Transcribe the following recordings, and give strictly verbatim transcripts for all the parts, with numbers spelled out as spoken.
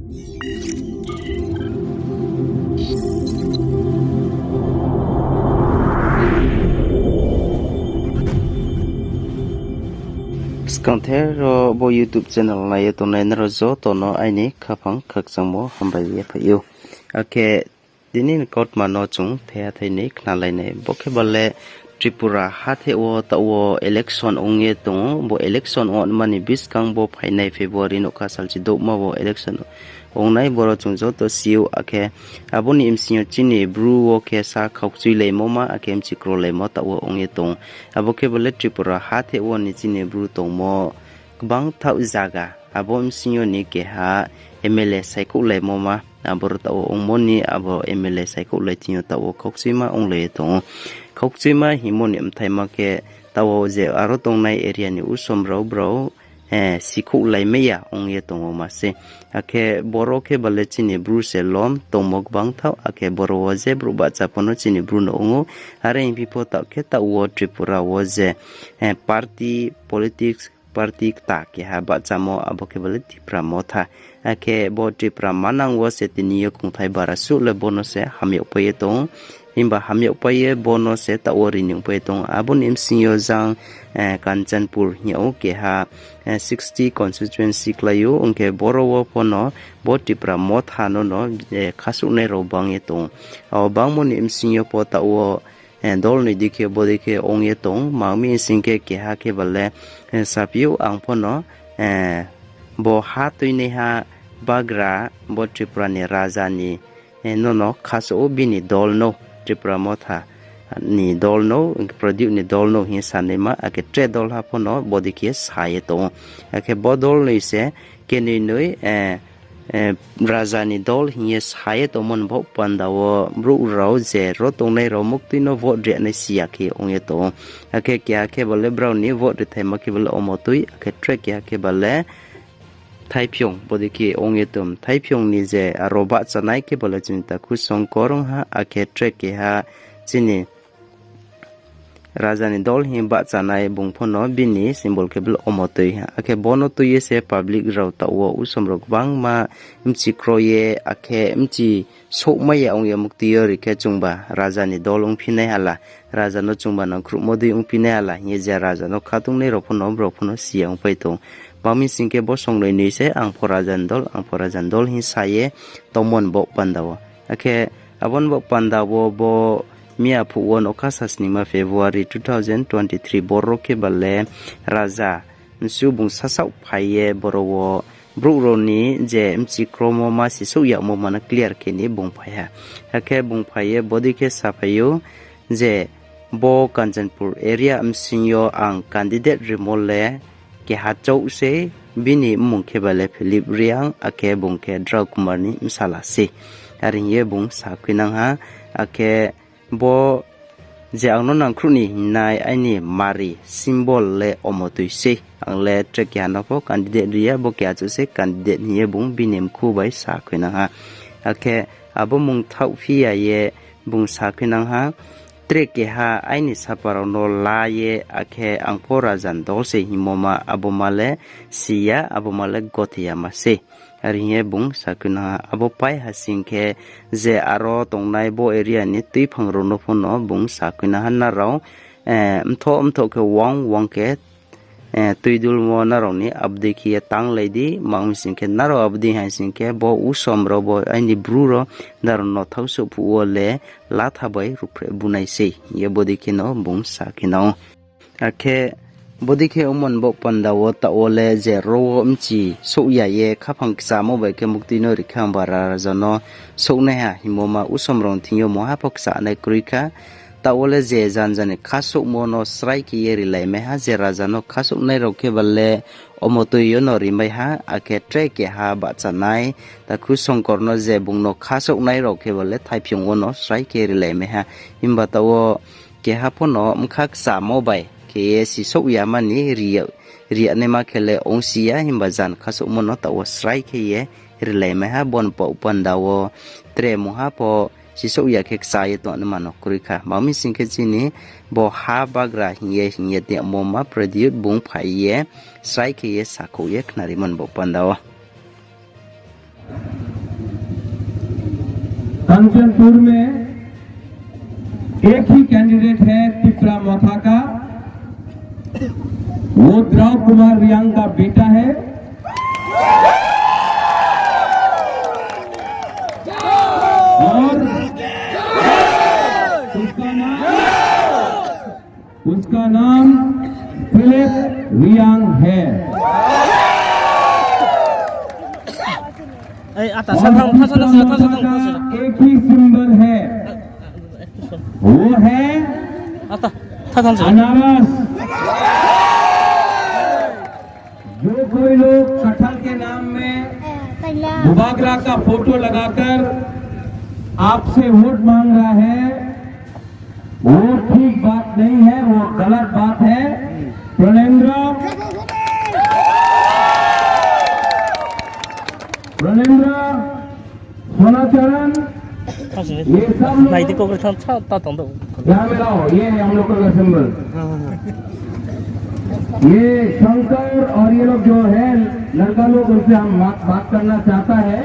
Skangther ro bo YouTube channel nai ye tongnai nrao joto no aini khaphang khakchangmo hambai ye phai ou. Akhe tini ni kautma no chung thaiha thai ni khnalai nai. Bo khe ba le Tripura hatheh wo taoh wo election ong ye tong ou. Bo election ongma ni buskang bo phainai February nouhkha salchi douhma wo election ong nai, boro chung joto si ou. Akhe abo ni bsing yo chini Bru wo khe sa khaukchuilaimo ma, akhe mchi krolaimo taoh wo ong ye tong ou. Abo khe ba le Tripura hatheh wo ni chini Bru tongmo gbang thaoh zaga, abo bsing yo ni keha M L A saikhouhlaimo ma, aboro taoh wo ongmo ni abo M L A saikhouhlai thing yo taoh wo khaukchuima onglai ye tong ou. Khaukchuima hingmo ni bthaima khe taoh wo je aro tongnai area ni usom rao brao sikhouhlaimai ya ong ye tong ou ma sei. Akhe boro khe ba le chini Bru se lom tongmo gbang thaoh, akhe boro wo je brouh bahcha pho no chini Bru no ong ou. Are hingphi pho taoh khe taoh wo Tripura wo je party, politics, party kta keha bahchamo abo khe ba le Tipra Motha. Akhe bo Tipra Manang wo se tini yo kongthai bara suh le bo no se hamyagpai ye tong ou. Himba hamyagpai ye bo no se taoh wo renew pai ye tong ou. Abo ni bsing yo jang Kanchanpur hing yag ou keha sixty constituency klái ou, ong khe boro wo pho no bo Tipra Motha no no khasouhnai rao bang ye tong ou. Abo bangmo ni bsing yo pho taoh wo dol noi dei khe bodei khe ong ye tong ou. Ma mi sing khe keha khe ba le saphi ou ang pho no bo ha tuinaiha bagra bo Tripura ni raja ni no no khasouh ou bini dol no, Tipra Motha ni dol no, Pradyot ni dol no hing ye sanaima, akhe tre dol ha pho no bodei khe sa ye tong ou. Akhe bo dol noi se kenoi noi raja ni dol hing ye sa ye tongmo ni baoh panda wo brouh rao je ro tongnai rao muktui no vote ri nai si ya khe ong ye tong ou. Akhe keha khe ba le brao ni vote rithaima khe ba le omotui, akhe tre keha khe ba le Thaiphiong bodei khe ong ye tong ou. Thaiphiong ni je aro bahchanai khe ba le chini takhu Songkor ong ha, akhe tre keha chini raja ni dol hing ye bahchanai bung pho no bini symbol khe ba le omotui ha. Akhe bo no tui ye se public rao taoh wo usom rao gbangma mchi kro ye, akhe mchi souhmai ya ong ye muktui yo ri khe chungba raja ni dol ongphi nai hala, raja no chungba nangkhruhmo dei ongphi nai hala hing ye je raja no khatungnai rao pho no brao pho no si ya ongpai tong ou. Ma mi sing khe bo songnoi noi se ang pho raja ni dol, ang pho raja ni dol hing sa ye tongmo ni baoh panda wo. Akhe abo ni baoh panda wo bo miya phuh wo nouhkha sa sningma February two thousand twenty three boro khe ba le raja msu bung sasaoh phai ye boro wo brouh rao ni je mchi kromo ma sisouh yagmo ma no clear khe ni bung phai ha. Akhe bung phai ye bodei khe saphai ou je bo Kanchanpur area bsing yo ang candidate rimo le keha chouh sei, bini mmung khe ba le Philip Reang, akhe bung khe Drau Kumar ni bsala sei. Are hing ye bung sakhuinang ha, akhe bo je ang no nangkhruh ni hingnai aini mari symbol le omotui sei. Ang le tre keha no pho candidate ri ya, bo keha chouh sei candidate hing ye bung bini mkhu bai sakhuinang ha. Akhe abo mung thaohphi ya ye bung sakhuinang ha, tre keha aini sapa rao no la ye, akhe ang pho raja ni dol se hingmo ma, abo ma le si ya, abo ma le gothe yama sei. Are hing ye bung sakhuinang ha, abo pai ha sing khe je aro tongnai bo area ni tuiphang rao no pho no bung sakhuinang ha, nrao mthoh mthoh khe wang wang khe tuidulmo nrao ni abo dei khe ye tanglai di, ma ong sing khe nrao abo dei hai sing khe bo usom rao bo aini bru rao nrao no thaosouh phuh wo le latha bai ruhphreh bu nai sei hing ye bodei khe no bung sakhuinang ou. Akhe bodei khe ongmo ni baoh panda wo taoh wo le je ro wo mchi souh ya ye khaphang kchamo bai khe muktui no ri khe ang ba raja no souhnaiha hingmo ma usom rao ni thing yo mungha pho kchanai kroi kha. Taoh wo le je janja ni khasouhmo no srai khe ye rilaimai ha, je raja no khasouhnai rao khe ba le omotui yo no rimai ha, akhe tre keha bahchanai takhu Songkor no je bung no khasouhnai rao khe ba le Thaiphiong wo no srai khe rilaimai ha. Himba taoh wo keha pho no bkha kchamo bai khe ye sisouh yama ni ri ya, ri ya naima khe le ongsi ya, himba jan khasouhmo no taoh wo srai khe ye rilaimai ha, bo ni baoh panda wo tre mungha pho sisouh ya khe kcha ye tongnaima no kroi kha. Ma mi sing khe chini bo ha bagra hing ye hing ye tongmo ma Pradyot bung phai ye srai khe ye sakhouh ye khnarimo ni baoh panda wo. Kanchanpur में एक ही कैंडिडेट है तिप्रा मोथा का, वो द्रव कुमार रियांग का बेटा है। और उसका नाम, उसका नाम फिलिप रियांग है। Ei, ata, और sa thang, sa thang, sa thang, sa thang, sa thang. एक ही सिंबल है, वो है ata, sa thang, sa thang. अनारस। जो कोई लोग कटहल के नाम में बुबागरा का फोटो लगाकर आपसे वोट मांग रहा है, वो ठीक बात नहीं है, वो गलत बात है। प्रणेंद्र, प्रणेंद्र, सोनाचरण, ये सब लोग यहाँ में आओ, ये है हम लोग का सिंबल। ये शंकर और ये लोग जो है, लड़का लोग, उनसे हम बात, बात करना चाहता है।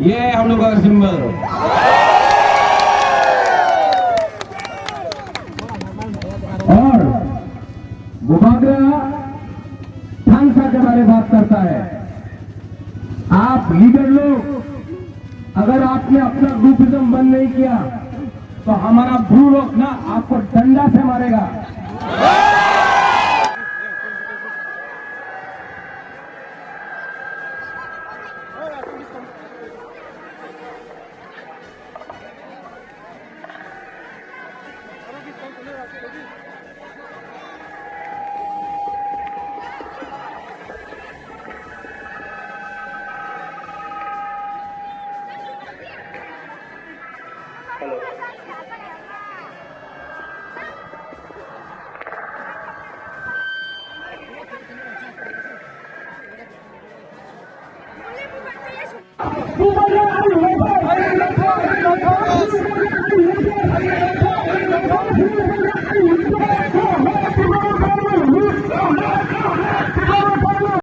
ये है हम लोग का सिंबल। और बुबागरा थांसा के बारे में बात करता है। आप लीडर लोग, अगर आपने अपना ग्रुपिज्म बंद नहीं किया, तो हमारा ब्रू लोग ना आपको डंडा से मारेगा।